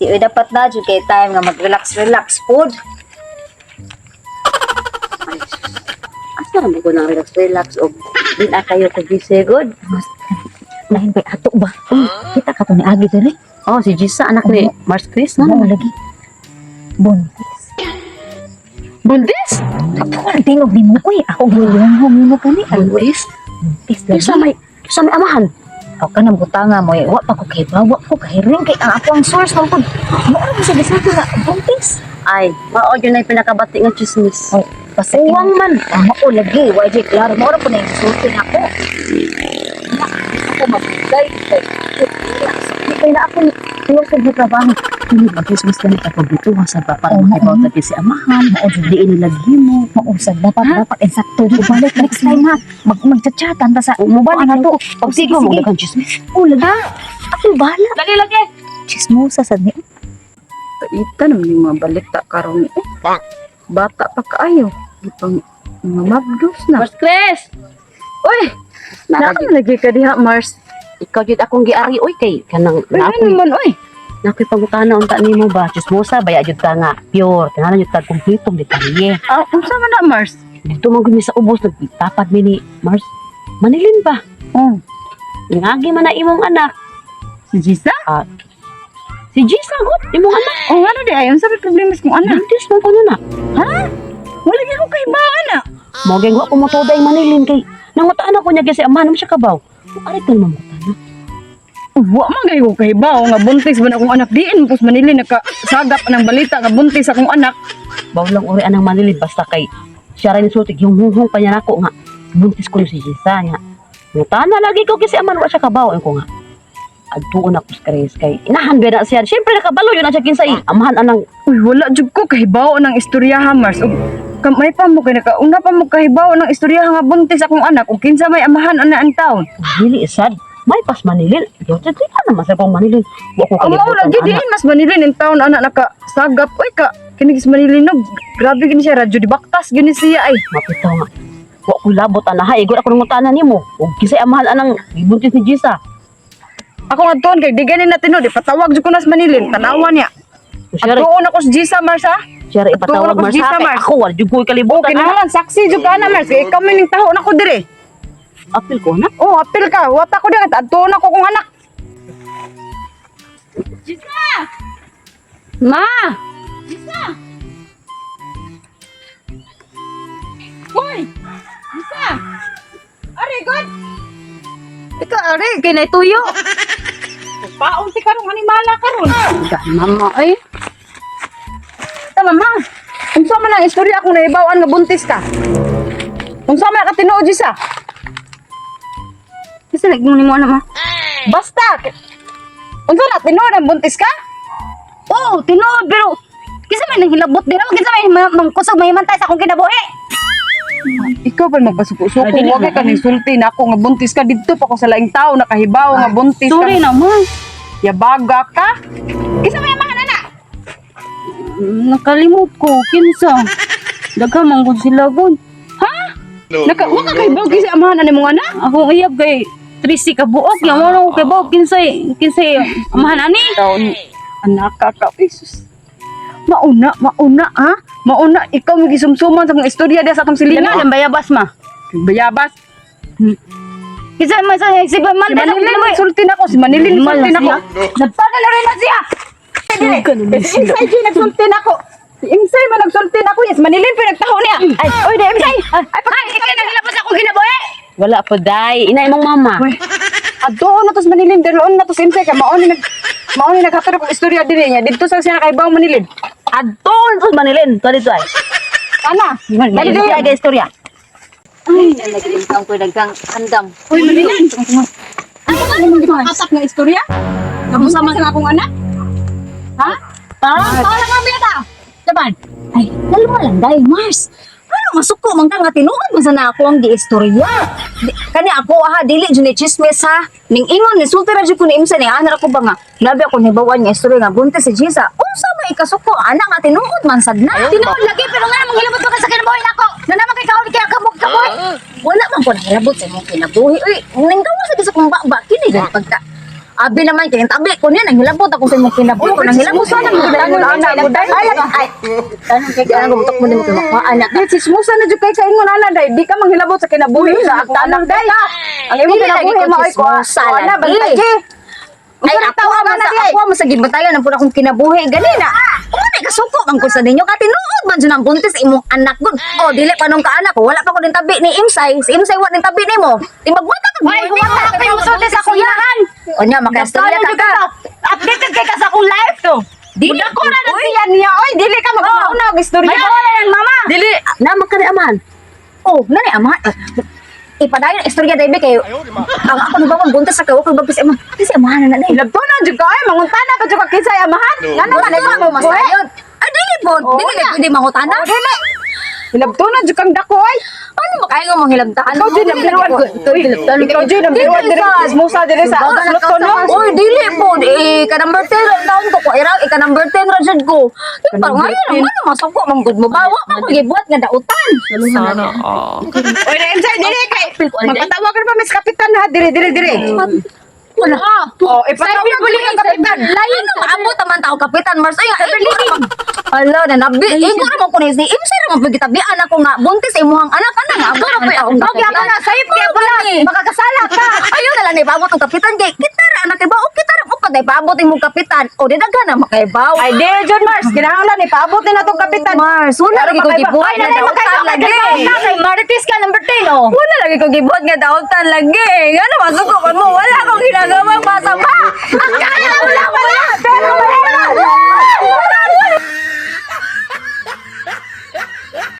Busy. Uy, dapat na jud kay time nga mag-relax relax pod. Ay, asa ra mo ko nang relax relax og di na kayo ko busy good. Mas lain pa'y ato ba? Uy, kita ka to ni Agi diri. Oh, si Jisa anak ni Mars Chris no. Ano lagi? Buntis. Buntis? Ako ang tingog ni mo. Uy, ako gulong mo kani. Buntis? Buntis lagi. Kinsa may amahan? Ako ka nang butanga mo eh. Wa pa ko kay ba, wa ko kahiring kay ang ako ang source man pud. Mo ra sa gisulti nga buntis. Ay, mao gyud nay pinakabati nga chismis. Oy, basta Uwang man. Ang mao lagi, wa jay klaro mo ra po na yung gisulti nako. Na, ako mabigay kay di kay na ako tinuod sa trabaho. Hindi mag-chismis ka ni kapag dito sa ba para Oo, makibaw oo. ta si amahan. Mao jud Di inilaghi mo. Mausad dapat dapat insakto jud balik next time ha. Magchat-chatan ta sa O, mo balik Ano na to? to. Pag Sige, mo sige. daghang chismis. Oh, lagi. Ako bahala. Lagi lagi. Chismosa sad ni. Ita naman yung mga balita karon eh. Bata pa kaayo. Di pang mga mabdos na. Mars Chris. Uy! Nara Naan lagi ka diha, Mars. Ikaw jud akong giari oy kay kanang Uy, na ano man, uy? Nakoy pangutana unta nimo ba chismosa baya jud ka nga pure tanan jud ka kumpletong detalye. Ah, unsa man na, Mars? Dito man gud mi sa ubos nagtapad mi ni Mars. Manilin ba? Oh, Ngagi man na imong anak. si Jisa? Si Jisa gud imong anak. Oh, ano di ay? Unsa may problema sa kong anak? Buntis man kuno na. Wala gyud ko kay ba, anak. Mao gyud wa ko motuday Manilin kay nangutaan ako niya kasi amahan mo siya kabaw. Ari ka naman mutana. Wa man gay ko kahibaw nga buntis ba na akong anak diin pos Manila nakasagap ng balita nga buntis akong anak. Baw lang uri anang Manilin basta kay siya rin sulti yung hunghong pa niya nako nga buntis ko si Jisa niya. Mutana lagi ko kasi aman wa siya kabaw ko nga. Adtuon ako sa Chris kay inahan ba na siya. Siyempre nakabalo yun na siya kinsay. Amahan anang Uy, wala jud ko kahibaw ng istoryaha, Mars. Ug kamay pa mo kay nakauna pa mo kahibaw ng istoryaha nga buntis akong anak ug kinsa may amahan ana ang taon. dili sad. May pas Manilin. Yo di ka naman sa kong Manilin. Wa ko Ang mao kalibutan lagi ana. diin mas Manila ning taon ana nakasagap. Uy ka kini sa Manila no grabe gini siya radyo di baktas gini siya ay. Mapitaw nga. Wa ko labot ana ha. Igor ako nangutana nimo. Ug kinsay amahan anang gibuntis ni Jisa. Ako nga tuon kay di gani na tinuod ipatawag jud ko na sa Manila tanawan niya. Siya Adtuon ako sa Jisa Mars ha. siya Adtuon ipatawag ako sa Mars Jisa, ha. Kay Mars. ako wala jud ko O kalibutan ana. kinahanglan saksi jud ka na Mars kay ikaw man ning taho nako dire. Apil ko na. Oh, apil ka. Wata ko dire adtuon ako kong anak. Ma! Uy! Jisa! Ari god. Ikaw ari Kay nay tuyo. paon si karong animala karon. Mama ay. Tama ma. Unsa man ang istorya akong nahibaw-an nga buntis ka? Unsa man ka tinuod Jisa? Kasi nagmuni mo ana ma. Basta. Unsa na tinuod ang buntis ka? Oh, tinuod pero kinsa may nanghilabot dira, kinsa may mangkusog mahimantay sa akong kinabuhi. Ikaw pa magpasuko-suko. Ay, dili Huwag na. ka ning sulti na ako nga buntis ka didto pa ko sa laing tao nakahibaw nga buntis ka. Sorry naman. Yabaga ka. Kinsa may amahan ana? Nakalimot ko kinsa. Daghan man gud sila gud. Naka wa ka kahibaw kinsa amahan ani mong anak? Akong iyab kay Tracy ka buok, yang wala ko kay buok kinsay kinsay amahan ani. Taon anak ka ka. Jesus. Mauna, mauna ha? Mauna ikaw mo gisumsuman sa mga istorya diha sa atong silingan. Dili bayabas ma. Bayabas. Kinsa man sa si Si man Manilin nagsulti na ako, si Manilin nagsulti na ako. Nagpagal na rin na siya. Si Imsay G nagsulti na ako. Si Imsay man nagsulti na ako. Yes, Manilin pa nagtaho niya. Ay, oy, di Imsay. Ay, Ay, ikaw nanghilabot sa akong kinabuhi. Wala po day. Ina imong mama. Uy, adtoon na to sa Manilin, diloon na to sa Imsay kay mao ni naghatod akong istorya dinhi niya. Didto sa siya nakahibaw Manilin. Adtuon to Manilin. To dito ay. Ana, Dali dali dito dali. ay istorya. Ay, nagintang ko daghang andam. Uy, Manilin. Ano man atap nga istorya? Kamusta man sa akong anak? Ha? Parang parang kami ta. Taban. Ay, dalawa lang dahil Mars. Ano masuko man ka nga tinuod man sana ako ang giistorya. Kani ako ha dili jud ni chismis ha. Ning ingon ni sulti ra jud ko ni imsa ni ana ra ko ba nga. Grabe ako nibawan nga istorya nga buntis si Jisa. Unsa may ikasuko ana nga tinuod man sad na. Tinuod lagi pero nga namang hilabot ka sa kinabuhi nako. Na naman kay kaon kay kamog kabuhi. Wala man ko nangilabot sa imong kinabuhi. Uy, ning gawa sa kong baba kini gud pagka. Abi naman kay tabi ko niya nanghilabot ako sa imong kinabuhi ko nanghilabot Chismosa na mo ingon ana gud. Ay, ay. Tanong kay kanang gumutok mo nimo kay makuhaan na. Di chismosa na jud kay kaingon ana day. Di ka manghilabot sa kinabuhi sa akong anak day. Ang imong Dili lagi kinabuhi ko mao ko. chismosa Ana lagi. bantay. Ay, ako man sa ako man sa gibatayan ang pud akong kinabuhi ganina. Una kasuko man ko sa ninyo ka tinuod man jud ang buntis imong anak gud. O dili pa nung kaanak ko, wala pa ko ning tabi ni Imsay. Si Imsay wa ning tabi nimo. Di magwata ka. Ay, huwag ka kayo musulti sa akong inahan. Unya makaistorya ka ka. Updated kay ka sa akong life to. Dili Ko na Uy, yan niya oy, dili ka maguna og istorya. May wala ng mama. Dili. Naman ka ni amahan. Oh, nani ama. Ipadayon ang istorya dai kay ang ako ni bawang buntis sa kay bagpis ama. Kasi amahan na na dai. Hilabto na jud ka ay manguntana ka jud ka kinsay amahan. Ngano man Gusto ay mo masayon. Ah, dili po. Dili na pwede mangutana. Dili. Hilabto na jud kang dako ay. Ano ba kayo mong hilabtaan? Ikaw jud number one. Uy, ikaw jud number one diri chismosa diri sa luto no. Uy, dili po. Eh, ka number 10 ang taon ko. Ko iraw, ika number 10 ra jud ko. Di pa ngayon, ano masuko man gud mo ba? Wa pa ko gibuhat nga dautan. Sana all. Oy, na MC dili kay magpatawag ka pa Miss Kapitan ha diri diri diri. Wala. Oh, ipatawag ko ang kapitan. Lain na maabot naman tao kapitan Mars. Ay, ay, ala, nanabi. Igo ra man ko ni si Imsa ra man pagitabian ako nga buntis imuhang anak ana nga abot ra pa akong Okay, ako na, sayop kay ako na. Makakasala ka. Ayun na lang ni paabot ang kapitan kay kita ra anak iba o kita ra upad ay paabot imong kapitan o di daghan na makaibaw. Ay, dili jud Mars, kinahanglan ipaabot ni natong kapitan. Mars, wala lagi ko gibuhat Ay, nga nanay, dautan makaibaw ka lagi. Kay Marites ka, number 10, oh. Wala lagi ko gibuhat nga dautan lagi. Ngano masuko man mo, wala akong ginagawang masama. Ang kaya mo